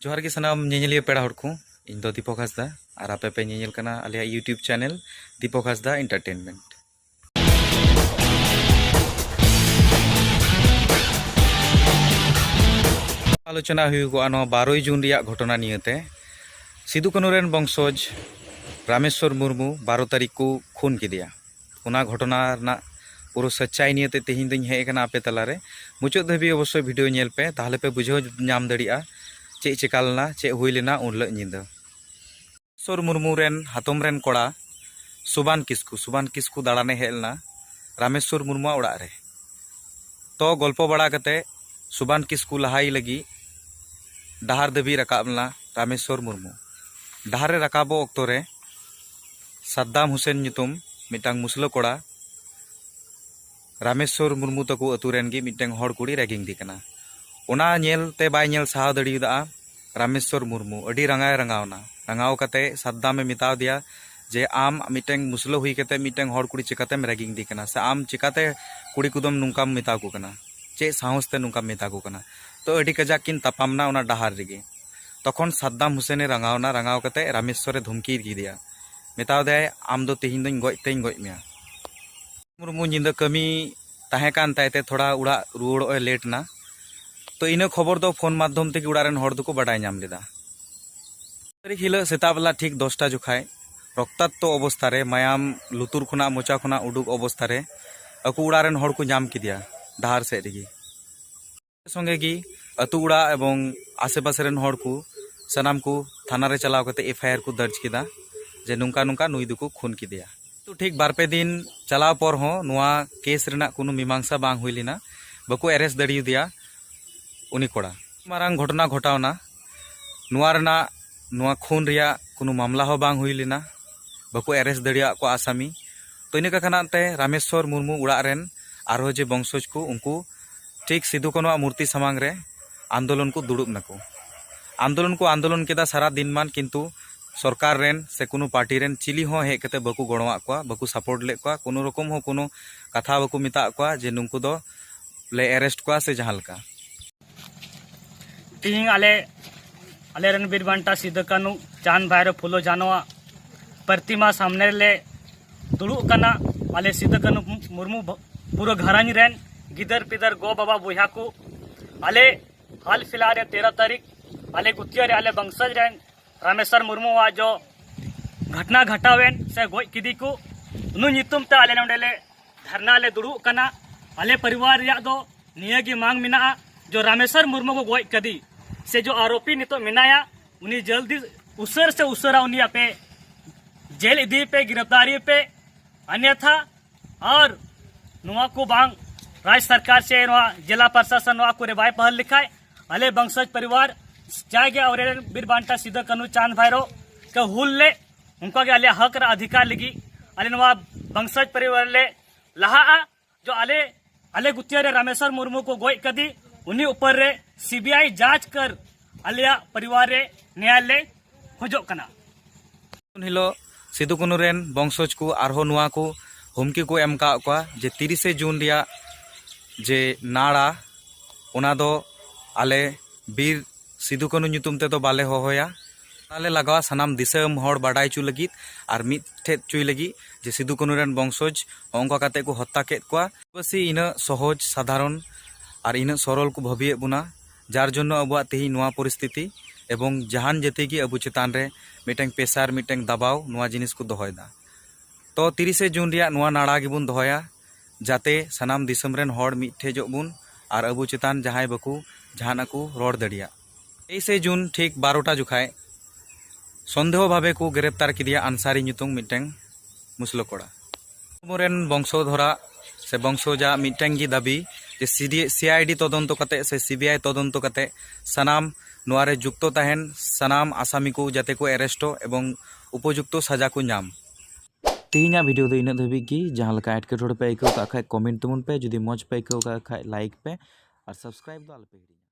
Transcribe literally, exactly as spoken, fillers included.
ᱡᱚᱦᱟᱨ ᱜᱮ ᱥᱟᱱᱟᱢ ᱧᱮᱧᱮᱞᱤᱭᱟᱹ ᱯᱮᱲᱟ ᱦᱚᱲ ᱠᱚ᱾ ᱤᱧ ᱫᱚ ᱫᱤᱯᱚᱠ ᱦᱟᱸᱥᱫᱟ, ᱟᱨ ᱟᱯᱮ ᱯᱮ ᱧᱮᱧᱮᱞ ᱠᱟᱱᱟ ᱟᱞᱮᱭᱟᱜ YouTube channel ᱫᱤᱯᱚᱠ ᱦᱟᱸᱥᱫᱟ Entertainment᱾ ᱟᱞᱳᱪᱚᱱᱟ ᱦᱩᱭᱩᱜᱚᱜᱼᱟ ᱱᱚᱣᱟ ᱵᱟᱨᱚᱭ ᱡᱩᱱ ᱨᱮᱭᱟᱜ ᱜᱷᱚᱴᱚᱱᱟ ᱱᱤᱭᱟᱹᱛᱮ᱾ ᱥᱤᱫᱩ ᱠᱟᱹᱱᱩ ᱨᱮᱱ ᱵᱚᱝᱥᱚᱡᱽ ᱨᱟᱢᱮᱥᱣᱚᱨ ᱢᱩᱨᱢᱩ ᱵᱟᱨᱚ ᱛᱟᱹᱨᱤᱠᱷ ᱠᱚ ᱠᱷᱩᱱ ᱠᱮᱫᱮᱭᱟ᱾ ᱚᱱᱟ ᱜᱷᱚᱴᱚᱱᱟ ᱨᱮᱱᱟᱜ ᱯᱩᱨᱟᱹ ᱥᱟᱪᱪᱟᱭ ᱱᱤᱭᱟᱹᱛᱮ ᱛᱮᱦᱮᱧ ᱫᱚᱧ ᱦᱮᱡ ᱟᱠᱟᱱᱟ ᱟᱯᱮ ᱛᱟᱞᱟᱨᱮ᱾ ᱢᱩᱪᱟᱹᱫ ᱫᱷᱟᱹᱵᱤᱡ ᱚᱵᱚᱥᱥᱳᱭ video ᱧᱮᱞ ᱯᱮ, ᱛᱟᱦᱞᱮ ᱯᱮ ᱵᱩᱡᱷᱟᱹᱣ ᱧᱟᱢ ᱫᱟᱲᱮᱭᱟᱜᱼᱟ ᱪᱮᱫ ᱪᱮᱠᱟ ᱞᱮᱱᱟ, ᱪᱮᱫ ᱦᱩᱭ ᱞᱮᱱᱟ ᱩᱱ ᱦᱤᱞᱳᱜ ᱧᱤᱫᱟᱹ᱾ ᱨᱟᱢᱮᱥᱣᱚᱨ ᱢᱩᱨᱢᱩ ᱨᱮᱱ ᱦᱟᱛᱚᱢ ᱨᱮᱱ ᱠᱚᱲᱟ ᱥᱩᱵᱟᱱ ᱠᱤᱥᱠᱩ, ᱥᱩᱵᱟᱱ ᱠᱤᱥᱠᱩ ᱫᱟᱬᱟᱱᱮ ᱦᱮᱡ ᱞᱮᱱᱟ ᱨᱟᱢᱮᱥᱣᱚᱨ ᱢᱩᱨᱢᱩᱣᱟᱜ ᱚᱲᱟᱜ ᱨᱮ᱾ ᱛᱚ ᱜᱚᱞᱯᱚ ᱵᱟᱲᱟ ᱠᱟᱛᱮ ᱥᱩᱵᱟᱱ ᱠᱤᱥᱠᱩ ᱞᱟᱦᱟᱭ ᱞᱟᱹᱜᱤᱫ ᱰᱟᱦᱟᱨ ᱫᱷᱟᱹᱵᱤᱡ ᱨᱟᱠᱟᱵ ᱞᱮᱱᱟ ᱨᱟᱢᱮᱥᱣᱚᱨ ᱢᱩᱨᱢᱩ᱾ ᱰᱟᱦᱟᱨ ᱨᱮ ᱨᱟᱠᱟᱵᱚᱜ ᱚᱠᱛᱚ ᱨᱮ ᱥᱟᱫᱫᱟᱢ ᱦᱩᱥᱮᱱ ᱧᱩᱛᱩᱢ ᱢᱤᱫᱴᱟᱝ ᱢᱩᱥᱞᱟᱹ ᱠᱚᱲᱟ ᱨᱟᱢᱮᱥᱣᱚᱨ ᱢᱩᱨᱢᱩ ᱛᱟᱠᱚ ᱟᱹᱛᱩ ᱨᱮᱱ ᱜᱮ ᱢᱤᱫᱴᱟᱝ ᱦᱚᱲ ᱠᱩᱲᱤ ᱨᱮᱜᱤᱝ ᱫᱮ ᱠᱟᱱᱟ᱾ ᱚᱱᱟ ᱧᱮᱞ ᱛᱮ ᱵᱟᱭ ᱧᱮᱞ ᱥᱟᱦᱟᱣ ᱫᱟᱲᱮᱭᱟᱫᱟ ᱨᱟᱢᱮᱥᱣᱚᱨ ᱢᱩᱨᱢᱩ᱾ ᱟᱹᱰᱤ ᱨᱟᱸᱜᱟᱣ ᱮ ᱨᱟᱸᱜᱟᱣ ᱮᱱᱟ᱾ ᱨᱟᱸᱜᱟᱣ ᱠᱟᱛᱮ ᱥᱟᱫᱫᱟᱢᱮ ᱢᱮᱛᱟᱣ ᱫᱮᱭᱟ ᱡᱮ, "ᱟᱢ ᱢᱤᱫᱴᱟᱝ ᱢᱩᱥᱞᱟᱹ ᱦᱩᱭ ᱠᱟᱛᱮ ᱢᱤᱫᱴᱟᱝ ᱦᱚᱲ ᱠᱩᱲᱤ ᱪᱤᱠᱟᱛᱮᱢ ᱨᱮᱜᱤᱝ ᱫᱮ ᱠᱟᱱᱟ? ᱥᱮ ᱟᱢ ᱪᱤᱠᱟᱛᱮ ᱠᱩᱲᱤ ᱠᱚᱫᱚᱢ ᱱᱚᱝᱠᱟᱢ ᱢᱮᱛᱟ ᱠᱚ ᱠᱟᱱᱟ? ᱪᱮᱫ ᱥᱟᱦᱚᱥ ᱛᱮ ᱱᱚᱝᱠᱟᱢ ᱢᱮᱛᱟ ᱠᱚ ᱠᱟᱱᱟ?" ᱛᱚ ᱟᱹᱰᱤ ᱠᱟᱡᱟᱠ ᱠᱤᱱ ᱛᱟᱯᱟᱢ ᱮᱱᱟ ᱚᱱᱟ ᱰᱟᱦᱟᱨ ᱨᱮᱜᱮ᱾ ᱛᱚᱠᱷᱚᱱ ᱥᱟᱫᱫᱟᱢ ᱦᱩᱥᱮᱱᱮ ᱨᱟᱸᱜᱟᱣ ᱮᱱᱟ, ᱨᱟᱸᱜᱟᱣ ᱠᱟᱛᱮ ᱨᱟᱢᱮᱥᱣᱚᱨᱮ ᱫᱷᱩᱢᱠᱤ ᱠᱮᱫᱮᱭᱟ, ᱢᱮᱛᱟᱣ ᱫᱮᱭᱟᱭ, "ᱟᱢ ᱫᱚ ᱛᱮᱦᱮᱧ ᱫᱚᱧ ᱜᱚᱡ ᱛᱮᱧ ᱜᱚᱡ ᱢᱮᱭᱟ᱾" ᱢᱩᱨᱢᱩ ᱧᱤᱫᱟᱹ ᱠᱟᱹᱢᱤ ᱛᱟᱦᱮᱸ ᱠᱟᱱ ᱛᱟᱭ ᱛᱮ ᱛᱷᱚᱲᱟ ᱚᱲᱟᱜ ᱨᱩᱣᱟᱹᱲᱚᱜ ᱮ ᱞᱮᱴ ᱮᱱᱟ᱾ ᱛᱚ ᱤᱱᱟᱹ ᱠᱷᱚᱵᱚᱨ ᱫᱚ ᱯᱷᱳᱱ ᱢᱟᱫᱽᱫᱷᱚᱢ ᱛᱮᱜᱮ ᱚᱲᱟᱜ ᱨᱮᱱ ᱦᱚᱲ ᱫᱚᱠᱚ ᱵᱟᱰᱟᱭ ᱧᱟᱢ ᱞᱮᱫᱟ᱾ ᱛᱟᱹᱨᱤᱠᱷ ᱦᱤᱞᱳᱜ ᱥᱮᱛᱟᱜ ᱵᱮᱞᱟ ᱴᱷᱤᱠ ᱫᱚᱥᱴᱟ ᱡᱚᱠᱷᱟᱡ ᱨᱚᱠᱛᱟᱠᱛᱚ ᱚᱵᱚᱥᱛᱷᱟ ᱨᱮ, ᱢᱟᱭᱟᱢ ᱞᱩᱛᱩᱨ ᱠᱷᱚᱱᱟᱜ ᱢᱚᱪᱟ ᱠᱷᱚᱱᱟᱜ ᱩᱰᱩᱠ ᱚᱵᱚᱥᱛᱷᱟ ᱨᱮ ᱟᱠᱚ ᱚᱲᱟᱜ ᱨᱮᱱ ᱦᱚᱲ ᱠᱚ ᱧᱟᱢ ᱠᱮᱫᱮᱭᱟ ᱰᱟᱦᱟᱨ ᱥᱮᱫ ᱨᱮᱜᱮ᱾ ᱥᱚᱸᱜᱮ ᱜᱮ ᱟᱹᱛᱩ ᱚᱲᱟᱜ ᱮᱵᱚᱝ ᱟᱥᱮᱯᱟᱥᱮ ᱨᱮᱱ ᱦᱚᱲ ᱠᱚ ᱥᱟᱱᱟᱢ ᱠᱚ ᱛᱷᱟᱱᱟ ᱨᱮ ᱪᱟᱞᱟᱣ ᱠᱟᱛᱮ FIR ᱠᱚ ᱫᱟᱨᱡᱽ ᱠᱮᱫᱟ ᱡᱮ ᱱᱚᱝᱠᱟ ᱱᱚᱝᱠᱟ ᱱᱩᱭ ᱫᱚᱠᱚ ᱠᱷᱩᱱ ᱠᱮᱫᱮᱭᱟ᱾ ᱛᱚ ᱴᱷᱤᱠ ᱵᱟᱨ ᱯᱮ ᱫᱤᱱ ᱪᱟᱞᱟᱣ ᱯᱚᱨ ᱦᱚᱸ ᱱᱚᱣᱟ ᱠᱮᱥ ᱨᱮᱱᱟᱜ ᱠᱳᱱᱳ ᱢᱤᱢᱟᱝᱥᱟ ᱵᱟᱝ ᱦᱩᱭ ᱞᱮᱱᱟ, ᱵᱟᱠᱚ arrest ᱫᱟᱲᱮᱭᱟᱫᱮᱭᱟ ᱩᱱᱤ ᱠᱚᱲᱟ᱾ ᱢᱟᱨᱟᱝ ᱜᱷᱚᱴᱚᱱᱟ ᱜᱷᱚᱴᱟᱣᱱᱟ᱾ ᱱᱚᱣᱟ ᱨᱮᱱᱟᱜ, ᱱᱚᱣᱟ ᱠᱷᱩᱱ ᱨᱮᱭᱟᱜ ᱠᱳᱱᱳ ᱢᱟᱢᱞᱟ ᱦᱚᱸ ᱵᱟᱝ ᱦᱩᱭ ᱞᱮᱱᱟ, ᱵᱟᱠᱚ arrest ᱫᱟᱲᱮᱭᱟᱜ ᱠᱚᱣᱟ ᱟᱥᱟᱢᱤ᱾ ᱛᱚ ᱤᱱᱟᱹ ᱠᱷᱟᱱᱟᱜ ᱛᱮ ᱨᱟᱢᱮᱥᱣᱚᱨ ᱢᱩᱨᱢᱩ ᱚᱲᱟᱜ ᱨᱮᱱ ᱟᱨᱦᱚᱸ ᱡᱮ ᱵᱚᱝᱥᱚᱡᱽ ᱠᱚ, ᱩᱱᱠᱩ ᱴᱷᱤᱠ ᱥᱤᱫᱩ ᱠᱟᱹᱱᱩᱣᱟᱜ ᱢᱩᱨᱛᱤ ᱥᱟᱢᱟᱝ ᱨᱮ ᱟᱱᱫᱳᱞᱚᱱ ᱠᱚ ᱫᱩᱲᱩᱵ ᱱᱟᱠᱚ᱾ ᱟᱱᱫᱳᱞᱚᱱ ᱠᱚ ᱟᱱᱫᱳᱞᱚᱱ ᱠᱮᱫᱟ ᱥᱟᱨᱟ ᱫᱤᱱ ᱢᱟᱱ, ᱠᱤᱱᱛᱩ ᱥᱚᱨᱠᱟᱨ ᱨᱮᱱ ᱥᱮ ᱠᱳᱱᱳ ᱯᱟᱨᱴᱤ ᱨᱮᱱ ᱪᱤᱞᱤ ᱦᱚᱸ ᱦᱮᱡ ᱠᱟᱛᱮ ᱵᱟᱠᱚ ᱜᱚᱲᱚᱣᱟᱜ ᱠᱚᱣᱟ, ᱵᱟᱠᱚ support ᱞᱮᱫ ᱠᱚᱣᱟ, ᱠᱳᱱᱳ ᱨᱚᱠᱚᱢ ᱦᱚᱸ ᱠᱳᱱᱳ ᱠᱟᱛᱷᱟ ᱵᱟᱠᱚ ᱢᱮᱛᱟᱜ ᱠᱚᱣᱟ ᱡᱮ ᱱᱩᱠᱩ ᱫᱚ ᱞᱮ arrest ᱠᱚᱣᱟ ᱥᱮ ᱡᱟᱦᱟᱸ ᱞᱮᱠᱟ᱾ ᱛᱤᱦᱤᱧ ᱟᱞᱮ ᱟᱞᱮᱨᱮᱱ ᱵᱤᱨ ᱵᱟᱱᱴᱟ ᱥᱤᱫᱩ ᱠᱟᱹᱱᱩ, ᱪᱟᱸᱫᱽ ᱵᱷᱟᱭᱨᱳ, ᱯᱷᱩᱞᱳ ᱡᱷᱟᱱᱚᱣᱟᱜ ᱯᱨᱚᱛᱤᱢᱟ ᱥᱟᱢᱱᱮ ᱨᱮᱞᱮ ᱫᱩᱲᱩᱵ ᱠᱟᱱᱟ᱾ ᱟᱞᱮ ᱥᱤᱫᱩ ᱠᱟᱹᱱᱩ ᱢᱩᱨᱢᱩ ᱵᱷ-, ᱯᱩᱨᱟᱹ ᱜᱷᱟᱨᱚᱸᱡᱽ ᱨᱮᱱ ᱜᱤᱫᱟᱹᱨ ᱯᱤᱫᱟᱹᱨ, ᱜᱚ ᱵᱟᱵᱟ ᱵᱚᱭᱦᱟ ᱠᱚ, ᱟᱞᱮ ᱦᱟᱞ ᱯᱷᱤᱞᱦᱟᱞ ᱨᱮ ᱛᱮᱨᱚ ᱛᱟᱹᱨᱤᱠᱷ ᱟᱞᱮ ᱜᱩᱛᱤᱭᱟᱹ ᱨᱮ ᱟᱞᱮ ᱵᱚᱝᱥᱚᱡᱽ ᱨᱮᱱ ᱨᱟᱢᱮᱥᱣᱚᱨ ᱢᱩᱨᱢᱩᱣᱟᱜ ᱡᱚ ᱜᱷᱚᱴᱱᱟ ᱜᱷᱟᱴᱟᱣᱮᱱ ᱥᱮ ᱜᱚᱡ ᱠᱮᱫᱮ ᱠᱚ, ᱩᱱᱤ ᱧᱩᱛᱩᱢ ᱛᱮ ᱟᱞᱮ ᱱᱚᱰᱮ ᱞᱮ ᱫᱷᱟᱨᱱᱟ ᱞᱮ ᱫᱩᱲᱩᱵ ᱠᱟᱱᱟ᱾ ᱟᱞᱮ ᱯᱚᱨᱤᱵᱟᱨ ᱨᱮᱭᱟᱜ ᱫᱚ ᱱᱤᱭᱟᱹ ᱜᱮ ᱢᱟᱝ ᱢᱮᱱᱟᱜᱼᱟ, ᱡᱚ ᱨᱟᱢᱮᱥᱣᱚᱨ ᱢᱩᱨᱢᱩ ᱠᱚ ᱜᱚᱡ ᱠᱟᱫᱮ ᱥᱮ ᱡᱚ ᱟᱨᱳᱯᱤ ᱱᱤᱛᱚᱜ ᱢᱮᱱᱟᱭᱟ, ᱩᱱᱤ ᱡᱚᱞᱫᱤ ᱩᱥᱟᱹᱨ ᱥᱮ ᱩᱥᱟᱹᱨᱟ ᱩᱱᱤ ᱟᱯᱮ ᱡᱮᱞ ᱤᱫᱤᱭᱮ ᱯᱮ, ᱜᱤᱨᱯᱷᱛᱟᱨᱤᱭᱮ ᱯᱮ, ᱚᱱᱭᱟᱛᱷᱟ ᱟᱨ ᱱᱚᱣᱟ ᱠᱚ ᱵᱟᱝ ᱨᱟᱡᱽ ᱥᱚᱨᱠᱟᱨ ᱥᱮ ᱱᱚᱣᱟ ᱡᱮᱞᱟ ᱯᱨᱚᱥᱟᱥᱚᱱ ᱱᱚᱣᱟ ᱠᱚᱨᱮ ᱵᱟᱭ ᱯᱟᱦᱟᱞ ᱞᱮᱠᱷᱟᱡ, ᱟᱞᱮ ᱵᱚᱝᱥᱚᱡᱽ ᱯᱚᱨᱤᱵᱟᱨ ᱡᱟᱭᱜᱮ ᱟᱵᱚᱨᱮᱱ ᱵᱤᱨ ᱵᱟᱱᱴᱟ ᱥᱤᱫᱩ ᱠᱟᱹᱱᱩ ᱪᱟᱸᱫᱽ ᱵᱷᱟᱭᱨᱳ ᱠᱚ ᱦᱩᱞ ᱞᱮ, ᱚᱱᱠᱟᱜᱮ ᱟᱞᱮᱭᱟᱜ ᱦᱚᱠ ᱨᱮ ᱚᱫᱷᱤᱠᱟᱨ ᱞᱟᱹᱜᱤᱫ ᱟᱞᱮ ᱱᱚᱣᱟ ᱵᱚᱝᱥᱚᱡᱽ ᱯᱚᱨᱤᱵᱟᱨ ᱞᱮ ᱞᱟᱦᱟᱜᱼᱟ᱾ ᱡᱚ ᱟᱞᱮ, ᱟᱞᱮ ᱜᱩᱛᱤᱭᱟᱹ ᱨᱮ ᱨᱟᱢᱮᱥᱣᱚᱨ ᱢᱩᱨᱢᱩ ᱠᱚ ᱜᱚᱡ ᱠᱟᱫᱮ, ᱩᱱᱤ ᱩᱯᱚᱨ ᱨᱮ ᱥᱤᱵᱤᱟᱭ ᱡᱟᱸᱪ ᱠᱟᱨ ᱟᱞᱮᱭᱟᱜ ᱯᱚᱨᱤᱵᱟᱨ ᱨᱮ ᱱᱮᱭᱟᱭ ᱞᱮ ᱠᱷᱚᱡᱚᱜ ᱠᱟᱱᱟ᱾ ᱩᱱ ᱦᱤᱞᱳᱜ ᱥᱤᱫᱩ ᱠᱟᱹᱱᱩ ᱨᱮᱱ ᱵᱚᱝᱥᱚᱡᱽ ᱠᱚ ᱟᱨᱦᱚᱸ ᱱᱚᱣᱟ ᱠᱚ ᱦᱩᱢᱠᱤ ᱠᱚ ᱮᱢ ᱠᱟᱜ ᱠᱚᱣᱟ ᱡᱮ ᱛᱤᱨᱤᱥᱮ ᱡᱩᱱ ᱨᱮᱭᱟᱜ ᱡᱮ ᱱᱟᱲᱟ, ᱚᱱᱟ ᱫᱚ ᱟᱞᱮ ᱵᱤᱨ ᱥᱤᱫᱩ ᱠᱟᱹᱱᱩ ᱧᱩᱛᱩᱢ ᱛᱮᱫᱚ ᱵᱟᱞᱮ ᱦᱚᱦᱚᱭᱟ᱾ ᱚᱱᱟ ᱞᱮ ᱞᱟᱜᱟᱣᱟ ᱥᱟᱱᱟᱢ ᱫᱤᱥᱚᱢ ᱦᱚᱲ ᱵᱟᱰᱟᱭ ᱦᱚᱪᱚ ᱞᱟᱹᱜᱤᱫ ᱟᱨ ᱢᱤᱫ ᱴᱷᱮᱡ ᱦᱚᱪᱚᱭ ᱞᱟᱹᱜᱤᱫ ᱡᱮ ᱥᱤᱫᱩ ᱠᱟᱹᱱᱩ ᱨᱮᱱ ᱵᱚᱝᱥᱚᱡᱽ ᱦᱚᱸᱜᱼᱚ ᱱᱚᱝᱠᱟ ᱠᱟᱛᱮ ᱠᱚ ᱦᱚᱛᱛᱟ ᱠᱮᱫ ᱠᱚᱣᱟ᱾ ᱟᱹᱫᱤᱵᱟᱹᱥᱤ ᱤᱱᱟᱹᱜ ᱥᱚᱦᱚᱡᱽ ᱥᱟᱫᱷᱟᱨᱚᱱ ᱟᱨ ᱤᱱᱟᱹᱜ ᱥᱚᱨᱚᱞ ᱠᱚ ᱵᱷᱟᱹᱵᱤᱭᱮᱫ ᱵᱚᱱᱟ, ᱡᱟᱨ ᱡᱚᱱᱱᱚ ᱟᱵᱚᱣᱟᱜ ᱛᱮᱦᱮᱧ ᱱᱚᱣᱟ ᱯᱚᱨᱤᱥᱛᱷᱤᱛᱤ ᱮᱵᱚᱝ ᱡᱟᱦᱟᱱ ᱡᱟᱹᱛᱤ ᱜᱮ ᱟᱵᱚ ᱪᱮᱛᱟᱱ ᱨᱮ ᱢᱤᱫᱴᱟᱝ pressure, ᱢᱤᱫᱴᱟᱝ ᱫᱟᱵᱟᱣ ᱱᱚᱣᱟ ᱡᱤᱱᱤᱥ ᱠᱚ ᱫᱚᱦᱚᱭᱮᱫᱟ᱾ ᱛᱚ ᱛᱤᱨᱤᱥᱮ ᱡᱩᱱ ᱨᱮᱭᱟᱜ ᱱᱚᱣᱟ ᱱᱟᱲᱟ ᱜᱮᱵᱚᱱ ᱫᱚᱦᱚᱭᱟ, ᱡᱟᱛᱮ ᱥᱟᱱᱟᱢ ᱫᱤᱥᱚᱢ ᱨᱮᱱ ᱦᱚᱲ ᱢᱤᱫ ᱴᱷᱮᱡᱚᱜ ᱵᱚᱱ ᱟᱨ ᱟᱵᱚ ᱪᱮᱛᱟᱱ ᱡᱟᱦᱟᱸᱭ ᱵᱟᱠᱚ ᱡᱟᱦᱟᱱᱟᱜ ᱠᱚ ᱨᱚᱲ ᱫᱟᱲᱮᱭᱟᱜ᱾ ᱛᱮᱭᱤᱥᱮ ᱡᱩᱱ ᱴᱷᱤᱠ ᱵᱟᱨᱚᱴᱟ ᱡᱚᱠᱷᱟᱡ ᱥᱚᱱᱫᱮᱦᱚ ᱵᱷᱟᱵᱮ ᱠᱚ ᱜᱨᱮᱯᱛᱟᱨ ᱠᱮᱫᱮᱭᱟ ᱟᱱᱥᱟᱨᱤ ᱧᱩᱛᱩᱢ ᱢᱤᱫᱴᱟᱝ ᱢᱩᱥᱞᱟᱹ ᱠᱚᱲᱟ᱾ ᱟᱵᱚᱨᱮᱱ ᱵᱚᱝᱥᱚᱫᱷᱚᱨᱟ ᱥᱮ ᱵᱚᱝᱥᱚᱡᱟᱜ ᱢᱤᱫᱴᱟᱝ ᱜᱮ ᱫᱟᱹᱵᱤ ᱡᱮ ᱥᱤᱰᱤ, ᱥᱤᱟᱭᱰᱤ ᱛᱚᱫᱚᱱᱛᱚ ᱠᱟᱛᱮ ᱥᱮ ᱥᱤᱵᱤᱟᱭ ᱛᱚᱫᱚᱱᱛᱚ ᱠᱟᱛᱮ ᱥᱟᱱᱟᱢ ᱱᱚᱣᱟ ᱨᱮ ᱡᱩᱠᱛᱚ ᱛᱟᱦᱮᱱ ᱥᱟᱱᱟᱢ ᱟᱥᱟᱢᱤ ᱠᱚ ᱡᱟᱛᱮ ᱠᱚ arrest ᱚᱜ ᱮᱵᱚᱝ ᱩᱯᱚᱡᱩᱠᱛᱚ ᱥᱟᱡᱟ ᱠᱚ ᱧᱟᱢ᱾ ᱛᱮᱦᱮᱧᱟᱜ video ᱫᱚ ᱤᱱᱟᱹᱜ ᱫᱷᱟᱹᱵᱤᱡ ᱜᱮ᱾ ᱡᱟᱦᱟᱸ ᱞᱮᱠᱟ ᱮᱴᱠᱮᱴᱚᱬᱮ ᱯᱮ ᱟᱹᱭᱠᱟᱹᱣ ᱠᱟᱜ ᱠᱷᱟᱡ comment ᱛᱟᱵᱚᱱ ᱯᱮ, ᱡᱩᱫᱤ ᱢᱚᱡᱽ ᱯᱮ ᱟᱹᱭᱠᱟᱹᱣ ᱠᱟᱜ ᱠᱷᱟᱡ like ᱯᱮ ᱟᱨ subscribe ᱫᱚ ᱟᱞᱚᱯᱮ ᱦᱤᱲᱤᱧᱟ᱾